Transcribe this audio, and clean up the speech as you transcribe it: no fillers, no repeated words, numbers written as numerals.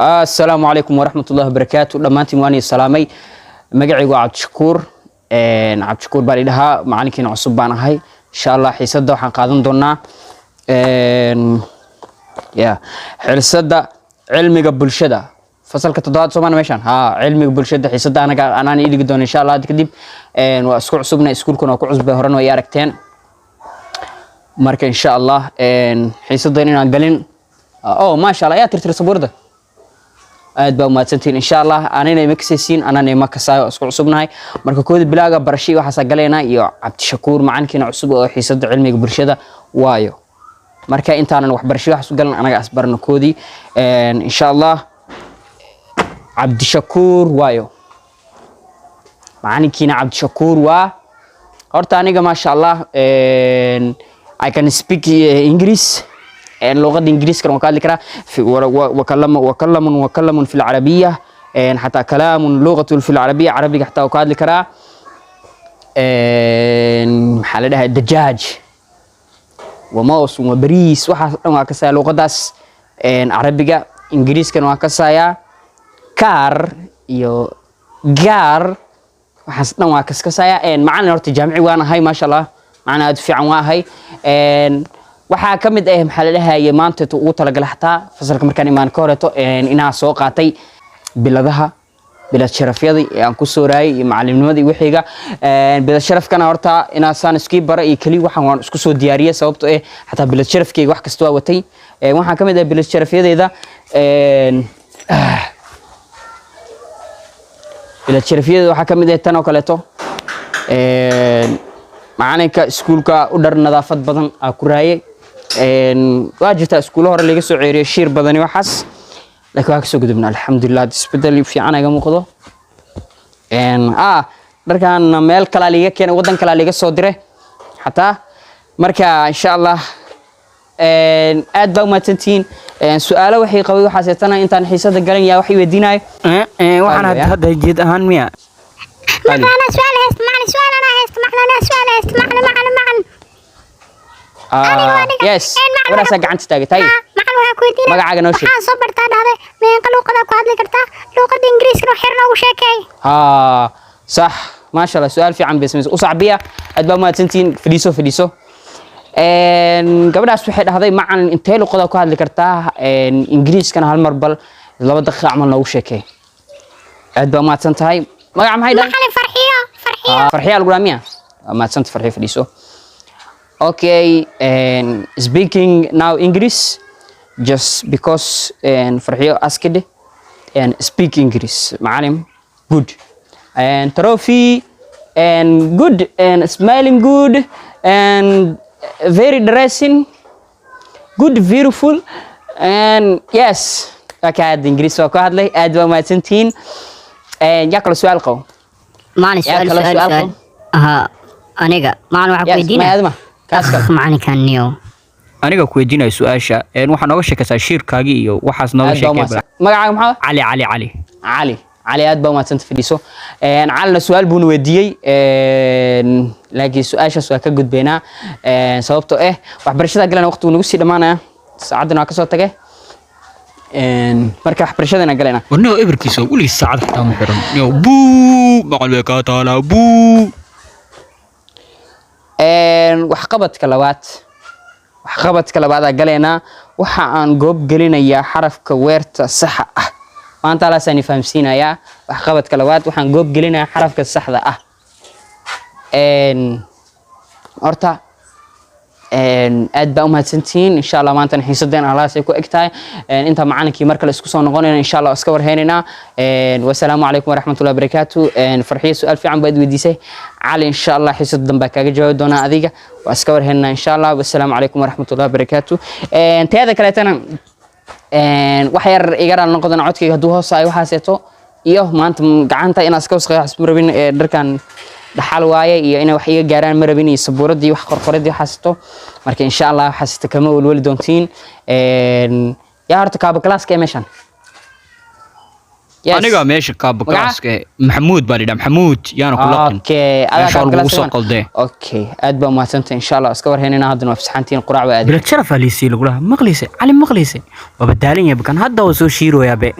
Asalaamu calaykum waraxmatullahi wabarakaatu. Dhammaantiin waan idin salaamay. Magacaygu waa Cabdishakuur, Cabdishakuur baa lidhahaa, macalinkiina cusub baan ahay. Insha Allah xiisadda waxaan qaadan doonaa ya xiisadda cilmiga bulshada, fasalka toddobaad. Soomana meeshaan ha cilmiga bulshada xiisadda anaga anaan idhigi doono insha Allah. Hadda kadib waa isku cusubna, iskuulkuna waa ku cusbay, horena way aragteen. Marka insha Allah xiisaddan inaan galin. Oh, maasha Allah, ayaa tirtira sabuurda. Aad baa umahadsantihiin. Insha Allah anina ima kasaysiin, anana ima kasaayo, isku cusubnahay. Marka kooda bilaaga barashay waxaasaa galaynaa iyo Cabdishakuur, macalinkiina cusub oo xiisadda cilmiga bulshada waayo. Marka intaanan waxbarashay waxaas u galan, anaga asbarno koodii insha Allah. Cabdishakuur waayo, macalinkiina Cabdishakuur waa. Horta aniga, maasha Allah, I can speak English, luqadda Ingiriiskana waan ka hadli karaa. وكلم في العربية، حتى كلام لغة في العربية، carabiga xataa waan ka hadli karaa. Maxaa la dhahaa, دجاج وموز وبريس, waxaas dhan waa kasaya luqadaas carabiga. Ingiriiskana waan kasayaa, car iyo gaar, waxaas dhan waa kaskasaya. Macalin horta jaamici waan ahay, maasha Allah, macalin aad u fiican waan ahay. Waxaa ka mid ah, maxaa la dhahaye, maanta ugu talagalay xataa fasalka markaan imaan ka horeeto inaa soo qaatay biladaha, bilad sharafyadii ee aan ku soo raayay iyo macalimnimadii wixiiga. Bilad sharafkana horta inaa saan iskii bara iyo keli waxaan waan isku soo diyaariyay, sababtoo eh xataa bilad sharafkeyga wax kasta waa watay. Waxaa ka mid ah bilad sharafyadeyda, bilad sharafyadeeda waxaa ka mid ah tan oo kaleeto, macalinka iskuulka u dhar nadaafad badan aa ku raayay. Waa jirtaa iskuulo hore laga soo ceeriyo shiir badani waxaas, laakiin waa kasoo gudubna, alxamdulilah. Hadda isbedel fiican iga muuqdo. Dharkan meel kalaa liiga keenay, waddan kalaa liiga soo diray xataa. Marka insha Allah aad baa umahadsantihiin. Su-aalo waxay qabay waxaaseetana intaan xiisada galan yaa wax i weydiinayo? Waxaan Qaali, hadda jeed ahaan miya? Qaali. أنا سؤال هست معنا، سؤال أنا هست معنا، أنا سؤال هست معنا معنا معنا. Ah, aniga. yes. Macallin, waraasaa gacanta taagatay. Macallin, waxaa ku weydiinaya. Magacaaga noo sheeg. Waxaan soo bartaa dhahday meeqa luuqadaa ku hadli kartaa? Luuqada Ingiriiskana wax yar noogu sheekeey. Haa, sax, maasha Allah, su-aal fiican bay samaysay. U sacbiya, aad baa umahadsantihiin. Fadhiiso, fadhiiso. Gabadhaas waxay dhahday: "Macalin, intee luqada ku hadli kartaa? Ingiriiskana hal mar bal 2 daqiiqa camal noogu sheekee." Aad baa umahadsan tahay. Magaca maxay dhahay? Macallin, Farxiyo, Farxiyo. Ah, Farxiya lagu dhaha miya? Waa mahadsanta Farxiyo, fadhiiso. Okay, and speaking now English, just because and Farxiyo asked and speak English, macalin, good and trophy and good and smiling good and very dressing good, beautiful and yes. Okay, aad Ingiriis waa ku hadlay. Aad baa mahadsantihiin. And yaa kale su-aal qabo? Macalin, Yaa su'aal. kale su'aal. Su'aal su'aal qabo? Aha, aniga macalin waxaa ku Yes, weydiinaya. ma aadma kaas kale. Macalinkan niyow. Aniga ku weydiinayo su-aasha. Waxaa nooga sheekaysaa shiirkaagii iyo waxaas nooga Aad baa sheekay. umahadsan. Magacaaga maxaa? Cali, Cali, Cali. Cali, Cali, aad baa umahadsanta, fadhiiso. Calina su-aal buuna weydiiyey, laakiin su-aashaas waa ka gudbaynaa, sababtoo eh waxbarashada galana waqtigu nagu sii dhammaanaya, saacaddana waa kasoo tage. Marka waxbarashadana galayna. Warniyo, eberkiisa weligiis saacad xataa ma xiran niyo. Buu maqal way kaa taalaa buu. Waxqabadka labaad, waxqabadka labaadaa galaynaa. Waxa aan goob gelinayaa xarafka weerta saxa ah. Maanta alaasaan fahamsiinayaa. Waxqabadka labaad, waxaan goob gelinayaa xarafka saxda ah. Horta aad baa umahadsantihiin. Insha Allah maantana xiisadeen alaasay ku eg tahay. Inta macalinkii mar kale isku soo noqonayna, insha Allah iska warhaynaynaa. Wasalaamu calaykum waraxmatullahi wabarakaatu. Farxiyo, su-aal fiican baad weydiisay. Cali, insha Allah xiisada dambe kaaga jawaabi doonaa. Adiga waa iska warhaynaynaa insha Allah. Wasalaamu calaykum waraxmatullahi wabarakaatu. Teeda kaleetana, wax yar iga raal noqdana codkayga hadduu hoosayo waxaaseeto iyo maanta gacanta inaan iska wasaqeeyo waxaas ma rabin. Dharkan dhaxal waaye iyo inay wax iga gaaraan ma rabin, iyo sabuuradii wax qorqoradii waxaaseto. Marka insha Allah waxaaseto kama welweli doontiin. Yaa horta kaaba galaaska ee meeshan? Yes. Aniga meesha kaaba Magaca? kalaaska Maxamuud baa lidhaa, Maxamuud yaana ku laqin. Okay, adaa Meesha kaaba lagu kalaaska soo man. qaldee. Okay, aad baa umahadsantay. Insha Allah iska warhaynayna. Haddana waa fasaxantihiin, quraac baa aadin. Bilad sharaf aa liisii lagulaha. Maqlayse, Cali? Maqlayse? Waaba daalan yahay bakan, hadda waa soo shiiroyaa be.